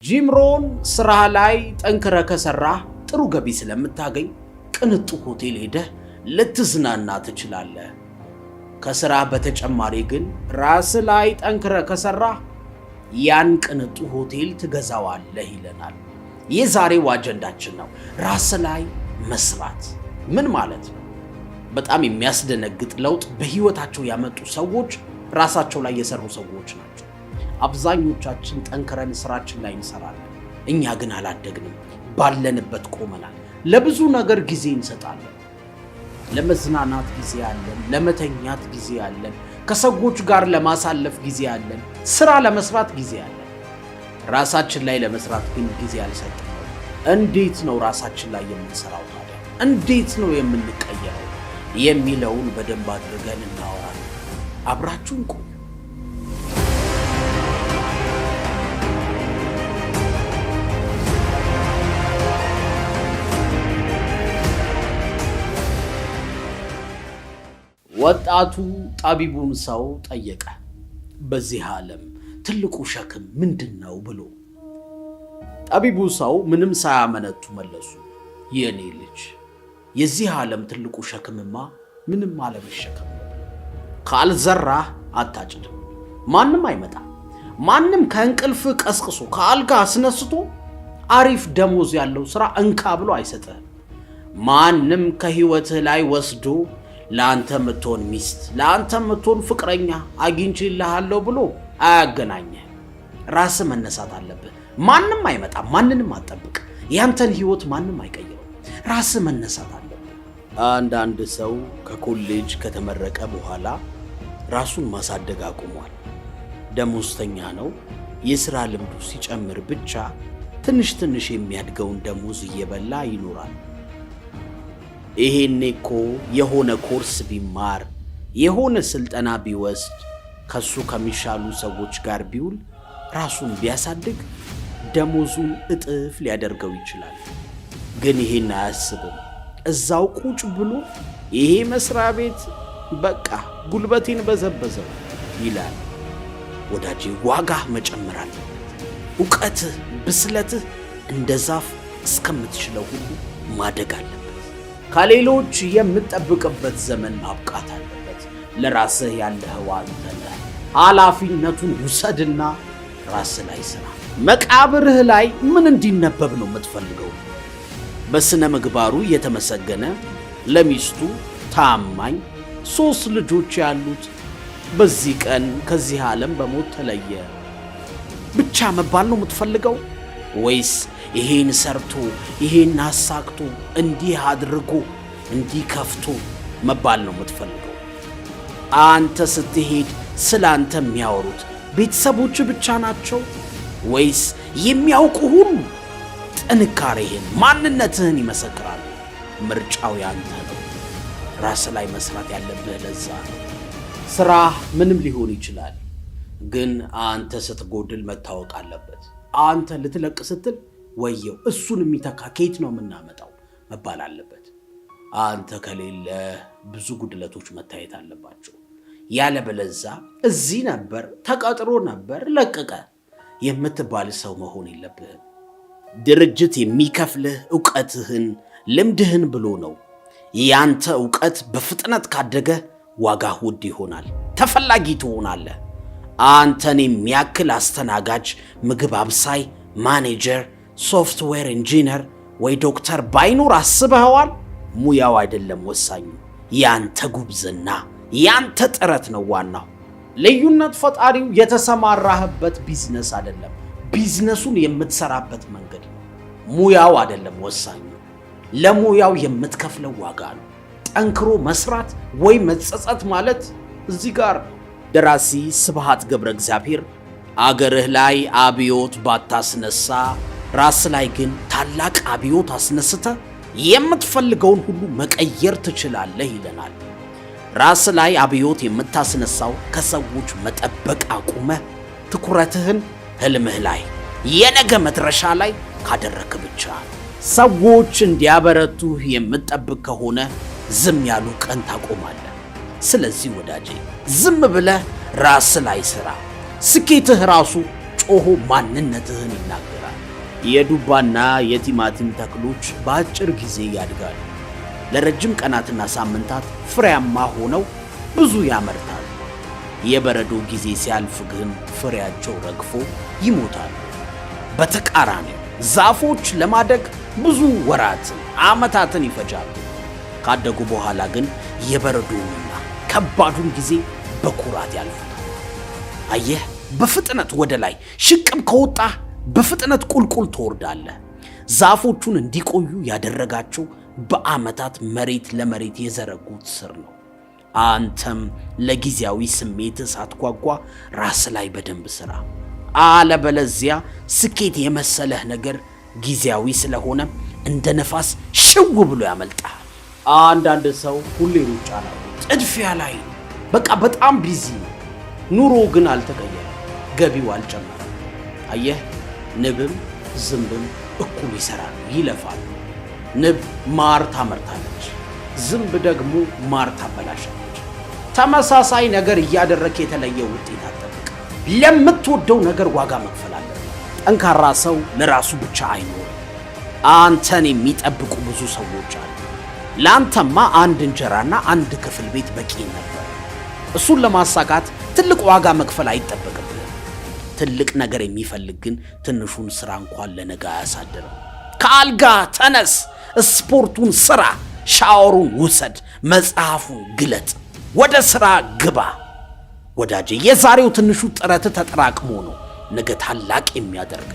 ጂም ሮን ስራ ላይ ጠንክረህ ከሰራህ ጥሩ ገቢ ስለምታገኝ ቅንጡ ሆቴል ሄደህ ልትዝናና ትችላለህ። ከስራ በተጨማሪ ግን ራስህ ላይ ጠንክረህ ከሰራህ ያን ቅንጡ ሆቴል ትገዛዋለህ ይለናል። የዛሬው አጀንዳችን ነው። ራስ ላይ መስራት ምን ማለት ነው? በጣም የሚያስደነግጥ ለውጥ በህይወታቸው ያመጡ ሰዎች ራሳቸው ላይ የሰሩ ሰዎች ናቸው። አብዛኞቻችን ጠንክረን ስራችን ላይ እንሰራለን። እኛ ግን አላደግንም፣ ባለንበት ቆመናል። ለብዙ ነገር ጊዜ እንሰጣለን። ለመዝናናት ጊዜ አለን፣ ለመተኛት ጊዜ አለን፣ ከሰዎች ጋር ለማሳለፍ ጊዜ አለን፣ ስራ ለመስራት ጊዜ አለን። ራሳችን ላይ ለመስራት ግን ጊዜ አልሰጠንም። እንዴት ነው ራሳችን ላይ የምንሰራው ታዲያ? እንዴት ነው የምንቀየረው የሚለውን በደንብ አድርገን እናወራለን። አብራችሁን ቆዩ። ወጣቱ ጠቢቡን ሰው ጠየቀ፣ በዚህ ዓለም ትልቁ ሸክም ምንድን ነው ብሎ። ጠቢቡ ሰው ምንም ሳያመነቱ መለሱ፣ የእኔ ልጅ የዚህ ዓለም ትልቁ ሸክምማ ምንም አለመሸከም ነው። ካልዘራህ አታጭድም። ማንም አይመጣም። ማንም ከእንቅልፍ ቀስቅሶ ከአልጋ አስነስቶ አሪፍ ደሞዝ ያለው ስራ እንካ ብሎ አይሰጥህም። ማንም ከህይወትህ ላይ ወስዶ ለአንተ የምትሆን ሚስት፣ ለአንተ የምትሆን ፍቅረኛ አግኝቼልሃለሁ ብሎ አያገናኘህ። ራስህ መነሳት አለብህ። ማንም አይመጣም። ማንንም አትጠብቅ። ያንተን ህይወት ማንም አይቀይረው። ራስህ መነሳት አለብህ። አንዳንድ ሰው ከኮሌጅ ከተመረቀ በኋላ ራሱን ማሳደግ አቁሟል። ደሞዝተኛ ነው። የሥራ ልምዱ ሲጨምር ብቻ ትንሽ ትንሽ የሚያድገውን ደሞዝ እየበላ ይኖራል። ይሄኔ እኮ የሆነ ኮርስ ቢማር፣ የሆነ ስልጠና ቢወስድ፣ ከሱ ከሚሻሉ ሰዎች ጋር ቢውል፣ ራሱን ቢያሳድግ ደሞዙን እጥፍ ሊያደርገው ይችላል። ግን ይሄን አያስብም። እዛው ቁጭ ብሎ ይሄ መስሪያ ቤት በቃ ጉልበቴን በዘበዘው ይላል። ወዳጄ ዋጋህ መጨመር አለበት። እውቀትህ፣ ብስለትህ እንደ ዛፍ እስከምትችለው ሁሉ ማደግ አለበት። ከሌሎች የምትጠብቅበት ዘመን ማብቃት አለበት። ለራስህ ያለኸው አንተ ነህ። ኃላፊነቱን ውሰድና ራስህ ላይ ስራ። መቃብርህ ላይ ምን እንዲነበብ ነው የምትፈልገው? በስነ ምግባሩ የተመሰገነ፣ ለሚስቱ ታማኝ፣ 3 ልጆች ያሉት፣ በዚህ ቀን ከዚህ ዓለም በሞት ተለየ ብቻ መባል ነው የምትፈልገው? ወይስ ይሄን ሰርቶ ይሄን አሳክቶ እንዲህ አድርጎ እንዲህ ከፍቶ መባል ነው የምትፈልገው? አንተ ስትሄድ ስለ አንተ የሚያወሩት ቤተሰቦች ብቻ ናቸው ወይስ የሚያውቁ ሁሉ ጥንካሬህን ማንነትህን ይመሰክራሉ? ምርጫው ያንተ ነው። ራስ ላይ መስራት ያለብህ ለዛ ነው። ስራ ምንም ሊሆን ይችላል፣ ግን አንተ ስትጎድል መታወቅ አለበት። አንተ ልትለቅ ስትል ወየው እሱን የሚተካ ከየት ነው የምናመጣው መባል አለበት። አንተ ከሌለ ብዙ ጉድለቶች መታየት አለባቸው። ያለበለዛ እዚህ ነበር ተቀጥሮ ነበር ለቀቀ የምትባል ሰው መሆን የለብህም። ድርጅት የሚከፍልህ እውቀትህን ልምድህን ብሎ ነው። ያንተ እውቀት በፍጥነት ካደገ ዋጋህ ውድ ይሆናል፣ ተፈላጊ ትሆናለህ። አንተን የሚያክል አስተናጋጅ፣ ምግብ አብሳይ፣ ማኔጀር፣ software engineer ወይ ዶክተር ባይኖር አስበኸዋል? ሙያው አይደለም ወሳኙ፣ ያንተ ጉብዝና ያንተ ጥረት ነው ዋናው። ልዩነት ፈጣሪው የተሰማራህበት ቢዝነስ አይደለም፣ ቢዝነሱን የምትሰራበት መንገድ ነው። ሙያው አይደለም ወሳኙ፣ ለሙያው የምትከፍለው ዋጋ ነው። ጠንክሮ መስራት ወይ መጸጸት ማለት እዚህ ጋር ነው። ደራሲ ስብሐት ገብረ እግዚአብሔር አገርህ ላይ አብዮት ባታስነሳ ራስ ላይ ግን ታላቅ አብዮት አስነስተህ የምትፈልገውን ሁሉ መቀየር ትችላለህ ይለናል። ራስ ላይ አብዮት የምታስነሳው ከሰዎች መጠበቅ አቁመህ ትኩረትህን ህልምህ ላይ የነገ መድረሻ ላይ ካደረክ ብቻ። ሰዎች እንዲያበረቱህ የምትጠብቅ ከሆነ ዝም ያሉ ቀን ታቆማለህ። ስለዚህ ወዳጄ ዝም ብለህ ራስ ላይ ስራ። ስኬትህ ራሱ ጮሆ ማንነትህን ይናገራል። የዱባና የቲማቲም ተክሎች በአጭር ጊዜ ያድጋሉ። ለረጅም ቀናትና ሳምንታት ፍሬያማ ሆነው ብዙ ያመርታሉ። የበረዶ ጊዜ ሲያልፍ ግን ፍሬያቸው ረግፎ ይሞታሉ። በተቃራኒው ዛፎች ለማደግ ብዙ ወራትን፣ ዓመታትን ይፈጃሉ። ካደጉ በኋላ ግን የበረዶውንና ከባዱን ጊዜ በኩራት ያልፉታል። አየህ፣ በፍጥነት ወደ ላይ ሽቅብ ከወጣህ በፍጥነት ቁልቁል ትወርዳለህ። ዛፎቹን እንዲቆዩ ያደረጋቸው በዓመታት መሬት ለመሬት የዘረጉት ስር ነው። አንተም ለጊዜያዊ ስሜት ሳትጓጓ ራስ ላይ በደንብ ስራ። አለበለዚያ ስኬት የመሰለህ ነገር ጊዜያዊ ስለሆነ እንደ ነፋስ ሽው ብሎ ያመልጣል። አንዳንድ ሰው ሁሌ ሩጫ ላይ፣ ጥድፊያ ላይ ነው። በቃ በጣም busy ነው። ኑሮ ግን አልተቀየረም፣ ገቢው አልጨመረም። አየህ፣ ንብም ዝንብም እኩል ይሰራሉ፣ ይለፋሉ። ንብ ማር ታመርታለች፣ ዝንብ ደግሞ ማር ታበላሻለች። ተመሳሳይ ነገር እያደረክ የተለየ ውጤት አትጠብቅ። ለምትወደው ነገር ዋጋ መክፈል አለብህ። ጠንካራ ሰው ለራሱ ብቻ አይኖርም። አንተን የሚጠብቁ ብዙ ሰዎች አሉ። ለአንተማ አንድ እንጀራና አንድ ክፍል ቤት በቂ ነበር። እሱን ለማሳካት ትልቅ ዋጋ መክፈል አይጠበቅብህም። ትልቅ ነገር የሚፈልግ ግን ትንሹን ስራ እንኳን ለነገ አያሳድርም። ከአልጋ ተነስ፣ ስፖርቱን ስራ፣ ሻወሩን ውሰድ፣ መጽሐፉን ግለጥ፣ ወደ ስራ ግባ። ወዳጄ፣ የዛሬው ትንሹ ጥረት ተጠራቅሞ ነው ነገ ታላቅ የሚያደርግ።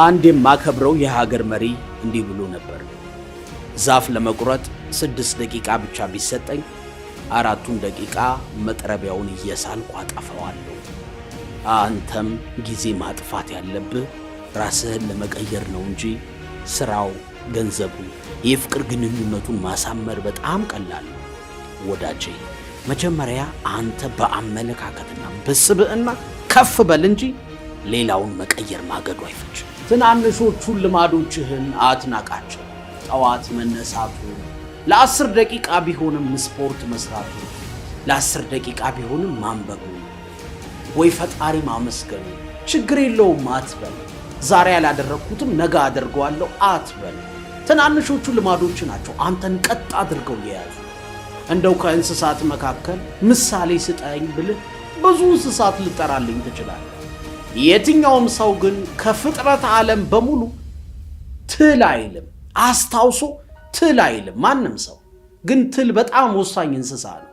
አንድ የማከብረው የሀገር መሪ እንዲህ ብሎ ነበር። ዛፍ ለመቁረጥ 6 ደቂቃ ብቻ ቢሰጠኝ 4ቱን ደቂቃ መጥረቢያውን እየሳልኩ አጠፋዋለሁ። አንተም ጊዜ ማጥፋት ያለብህ ራስህን ለመቀየር ነው እንጂ ስራው፣ ገንዘቡ፣ የፍቅር ግንኙነቱን ማሳመር በጣም ቀላል ነው። ወዳጄ፣ መጀመሪያ አንተ በአመለካከትና በስብዕና ከፍ በል እንጂ ሌላውን መቀየር ማገዱ አይፈጅም። ትናንሾቹን ልማዶችህን አትናቃቸው። ጠዋት መነሳቱ፣ ለ10 ደቂቃ ቢሆንም ስፖርት መስራቱ፣ ለ10 ደቂቃ ቢሆንም ማንበቡ ወይ ፈጣሪ ማመስገኑ፣ ችግር የለውም አትበል። ዛሬ ያላደረግኩትም ነገ አደርገዋለሁ አትበል። ትናንሾቹ ልማዶች ናቸው አንተን ቀጥ አድርገው የያዙ። እንደው ከእንስሳት መካከል ምሳሌ ስጠኝ ብልህ ብዙ እንስሳት ልጠራልኝ ትችላለህ። የትኛውም ሰው ግን ከፍጥረት ዓለም በሙሉ ትል አይልም። አስታውሶ ትል አይልም ማንም ሰው። ግን ትል በጣም ወሳኝ እንስሳ ነው።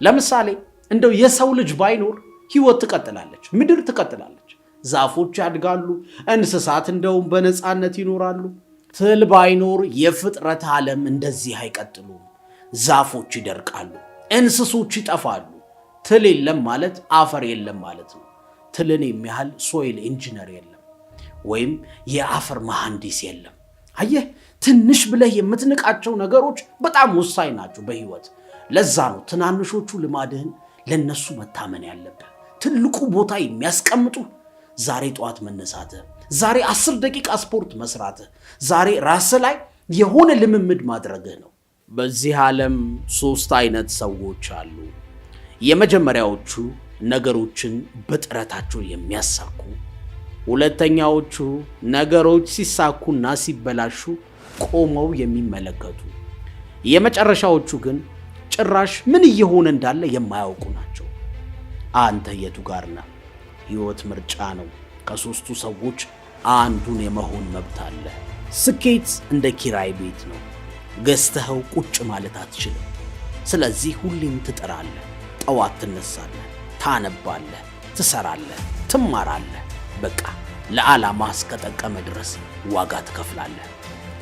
ለምሳሌ እንደው የሰው ልጅ ባይኖር ሕይወት ትቀጥላለች፣ ምድር ትቀጥላለች፣ ዛፎች ያድጋሉ፣ እንስሳት እንደውም በነፃነት ይኖራሉ። ትል ባይኖር የፍጥረት ዓለም እንደዚህ አይቀጥሉም። ዛፎች ይደርቃሉ፣ እንስሶች ይጠፋሉ። ትል የለም ማለት አፈር የለም ማለት ነው። ትልን የሚያህል soil engineer የለም፣ ወይም የአፈር መሐንዲስ የለም። አየህ፣ ትንሽ ብለህ የምትንቃቸው ነገሮች በጣም ወሳኝ ናቸው በህይወት። ለዛ ነው ትናንሾቹ ልማድህን ለነሱ መታመን ያለብህ። ትልቁ ቦታ የሚያስቀምጡ ዛሬ ጠዋት መነሳትህ፣ ዛሬ 10 ደቂቃ ስፖርት መስራትህ፣ ዛሬ ራስህ ላይ የሆነ ልምምድ ማድረግህ ነው። በዚህ ዓለም 3 አይነት ሰዎች አሉ። የመጀመሪያዎቹ ነገሮችን በጥረታቸው የሚያሳኩ፣ ሁለተኛዎቹ ነገሮች ሲሳኩና ሲበላሹ ቆመው የሚመለከቱ፣ የመጨረሻዎቹ ግን ጭራሽ ምን እየሆነ እንዳለ የማያውቁ ናቸው። አንተ የቱ ጋር ነህ? ሕይወት ምርጫ ነው። ከ3ቱ ሰዎች አንዱን የመሆን መብት አለ። ስኬት እንደ ኪራይ ቤት ነው። ገዝተኸው ቁጭ ማለት አትችልም። ስለዚህ ሁሌም ትጥራለህ። ጠዋት ትነሳለህ፣ ታነባለህ፣ ትሰራለህ፣ ትማራለህ። በቃ ለዓላማ እስከጠቀመ ድረስ ዋጋ ትከፍላለህ።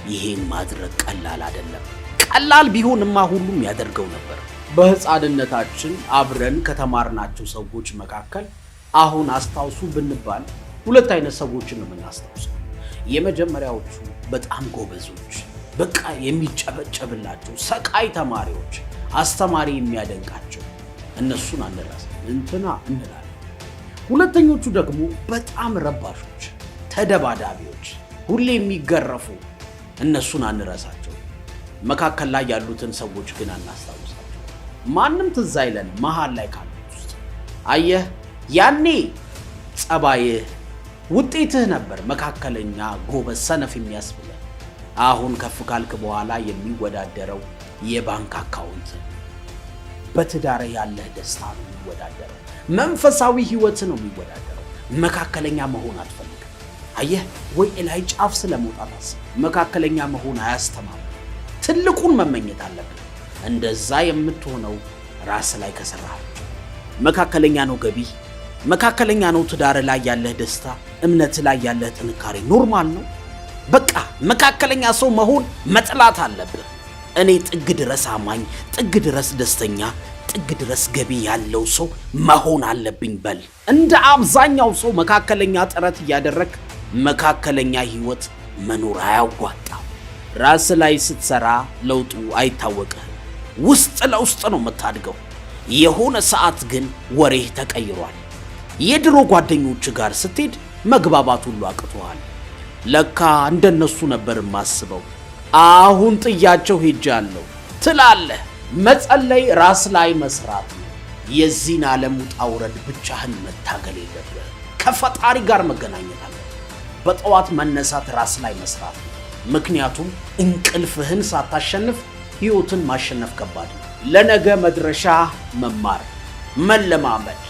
ይሄን ማድረግ ቀላል አይደለም። ቀላል ቢሆንማ ሁሉም ያደርገው ነበር። በሕፃንነታችን አብረን ከተማርናቸው ሰዎች መካከል አሁን አስታውሱ ብንባል 2 አይነት ሰዎችን ነው የምናስታውሰው። የመጀመሪያዎቹ በጣም ጎበዞች፣ በቃ የሚጨበጨብላቸው ሰቃይ ተማሪዎች፣ አስተማሪ የሚያደንቃቸው፣ እነሱን አንረሳም፣ እንትና እንላለን። ሁለተኞቹ ደግሞ በጣም ረባሾች፣ ተደባዳቢዎች፣ ሁሌ የሚገረፉ፣ እነሱን አንረሳቸው። መካከል ላይ ያሉትን ሰዎች ግን አናስታውሳቸው። ማንም ትዝ አይለንም መሃል ላይ ካሉት ውስጥ። አየህ፣ ያኔ ጸባይህ፣ ውጤትህ ነበር መካከለኛ፣ ጎበዝ፣ ሰነፍ የሚያስብልህ። አሁን ከፍ ካልክ በኋላ የሚወዳደረው የባንክ account፣ በትዳር ያለህ ደስታ ነው የሚወዳደረው። መንፈሳዊ ህይወት ነው የሚወዳደረው። መካከለኛ መሆን አትፈልግም። አየህ ወይ ላይ ጫፍ ስለመውጣት አስብ። መካከለኛ መሆን አያስተማምንም። ትልቁን መመኘት አለብን። እንደዛ የምትሆነው ራስ ላይ ከሰራህ። መካከለኛ ነው ገቢ፣ መካከለኛ ነው ትዳር ላይ ያለህ ደስታ፣ እምነት ላይ ያለህ ጥንካሬ normal ነው። በቃ መካከለኛ ሰው መሆን መጥላት አለብህ። እኔ ጥግ ድረስ አማኝ፣ ጥግ ድረስ ደስተኛ፣ ጥግ ድረስ ገቢ ያለው ሰው መሆን አለብኝ በል። እንደ አብዛኛው ሰው መካከለኛ ጥረት እያደረግ መካከለኛ ህይወት መኖር አያዋጣም። ራስ ላይ ስትሰራ ለውጡ አይታወቅህም። ውስጥ ለውስጥ ነው የምታድገው። የሆነ ሰዓት ግን ወሬህ ተቀይሯል። የድሮ ጓደኞች ጋር ስትሄድ መግባባት ሁሉ አቅቶሃል። ለካ እንደነሱ ነበር የማስበው፣ አሁን ጥያቸው ሄጃለሁ ትላለህ። መጸለይ ራስ ላይ መስራት ነው። የዚህን ዓለም ውጣ ውረድ ብቻህን መታገል የለብህም። ከፈጣሪ ጋር መገናኘት አለብህ። በጠዋት መነሳት ራስ ላይ መስራት ነው። ምክንያቱም እንቅልፍህን ሳታሸንፍ ህይወትን ማሸነፍ ከባድ ነው። ለነገ መድረሻ መማር፣ መለማመድ፣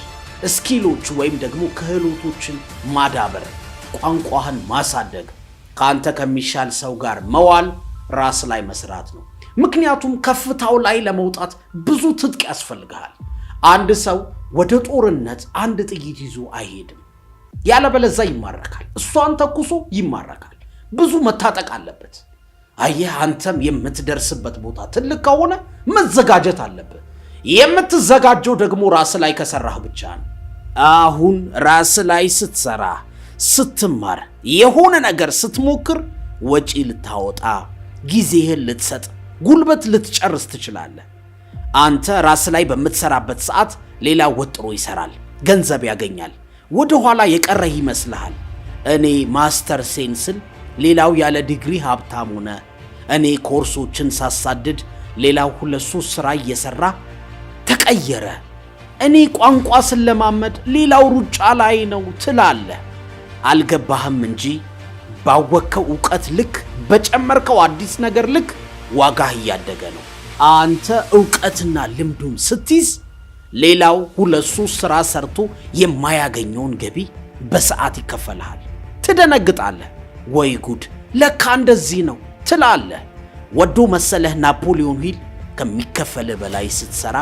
skill ኦች ወይም ደግሞ ክህሎቶችን ማዳበር፣ ቋንቋህን ማሳደግ፣ ከአንተ ከሚሻል ሰው ጋር መዋል ራስ ላይ መስራት ነው። ምክንያቱም ከፍታው ላይ ለመውጣት ብዙ ትጥቅ ያስፈልግሃል። አንድ ሰው ወደ ጦርነት አንድ ጥይት ይዞ አይሄድም። ያለበለዛ ይማረካል። እሷን ተኩሶ ይማረካል። ብዙ መታጠቅ አለበት። አየህ፣ አንተም የምትደርስበት ቦታ ትልቅ ከሆነ መዘጋጀት አለብህ። የምትዘጋጀው ደግሞ ራስ ላይ ከሰራህ ብቻ ነው። አሁን ራስ ላይ ስትሰራ፣ ስትማር፣ የሆነ ነገር ስትሞክር ወጪ ልታወጣ፣ ጊዜህን ልትሰጥ፣ ጉልበት ልትጨርስ ትችላለህ። አንተ ራስ ላይ በምትሰራበት ሰዓት ሌላ ወጥሮ ይሰራል፣ ገንዘብ ያገኛል። ወደ ኋላ የቀረህ ይመስልሃል። እኔ ማስተር ሴን ስል ሌላው ያለ ዲግሪ ሀብታም ሆነ። እኔ ኮርሶችን ሳሳድድ ሌላው ሁለት ሶስት ስራ እየሰራ ተቀየረ። እኔ ቋንቋ ስለማመድ ሌላው ሩጫ ላይ ነው ትላለህ። አልገባህም እንጂ ባወቅከው እውቀት ልክ፣ በጨመርከው አዲስ ነገር ልክ ዋጋህ እያደገ ነው። አንተ እውቀትና ልምዱን ስትይዝ ሌላው ሁለት ሶስት ስራ ሰርቶ የማያገኘውን ገቢ በሰዓት ይከፈልሃል። ትደነግጣለህ። ወይ ጉድ ለካ እንደዚህ ነው ትላለህ። ወዶ መሰለህ ናፖሊዮን ሂል ከሚከፈልህ በላይ ስትሰራ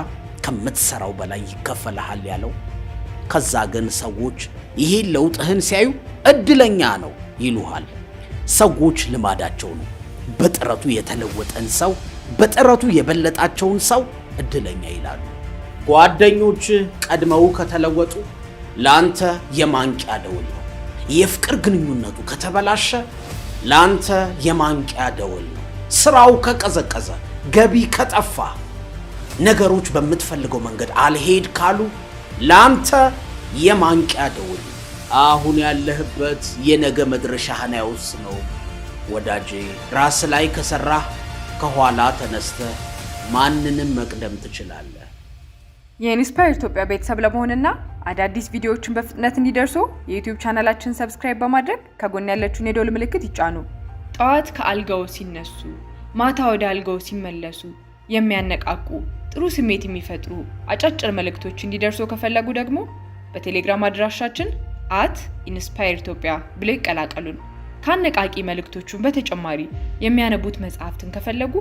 ከምትሰራው በላይ ይከፈልሃል ያለው። ከዛ ግን ሰዎች ይሄን ለውጥህን ሲያዩ እድለኛ ነው ይሉሃል። ሰዎች ልማዳቸው ነው። በጥረቱ የተለወጠን ሰው፣ በጥረቱ የበለጣቸውን ሰው እድለኛ ይላሉ። ጓደኞች ቀድመው ከተለወጡ ለአንተ የማንቂያ ደወል ነው። የፍቅር ግንኙነቱ ከተበላሸ ለአንተ የማንቂያ ደወል ነው። ስራው ከቀዘቀዘ፣ ገቢ ከጠፋ፣ ነገሮች በምትፈልገው መንገድ አልሄድ ካሉ ለአንተ የማንቂያ ደወል ነው። አሁን ያለህበት የነገ መድረሻህን አይወስነውም ወዳጄ። ራስ ላይ ከሰራህ ከኋላ ተነስተህ ማንንም መቅደም ትችላለህ። የኢንስፓየር ኢትዮጵያ ቤተሰብ ለመሆንና አዳዲስ ቪዲዮዎችን በፍጥነት እንዲደርሱ የዩቲዩብ ቻናላችን subscribe በማድረግ ከጎን ያለችውን የደወል ምልክት ይጫኑ። ጠዋት ከአልጋው ሲነሱ፣ ማታ ወደ አልጋው ሲመለሱ የሚያነቃቁ፣ ጥሩ ስሜት የሚፈጥሩ አጫጭር መልእክቶች እንዲደርሱ ከፈለጉ ደግሞ በቴሌግራም አድራሻችን @InspireEthiopia ብለው ይቀላቀሉን። ከአነቃቂ መልእክቶቹን በተጨማሪ የሚያነቡት መጽሐፍትን ከፈለጉ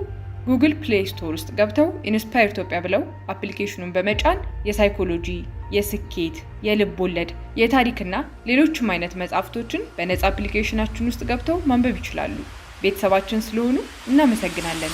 Google Play Store ውስጥ ገብተው Inspire Ethiopia ብለው application ኑን በመጫን የሳይኮሎጂ፣ የስኬት፣ የልብ ወለድ፣ የታሪክና ሌሎችም አይነት መጽሐፍቶችን በነጻ application ናችን ውስጥ ገብተው ማንበብ ይችላሉ። ቤተሰባችን ስለሆኑ እናመሰግናለን።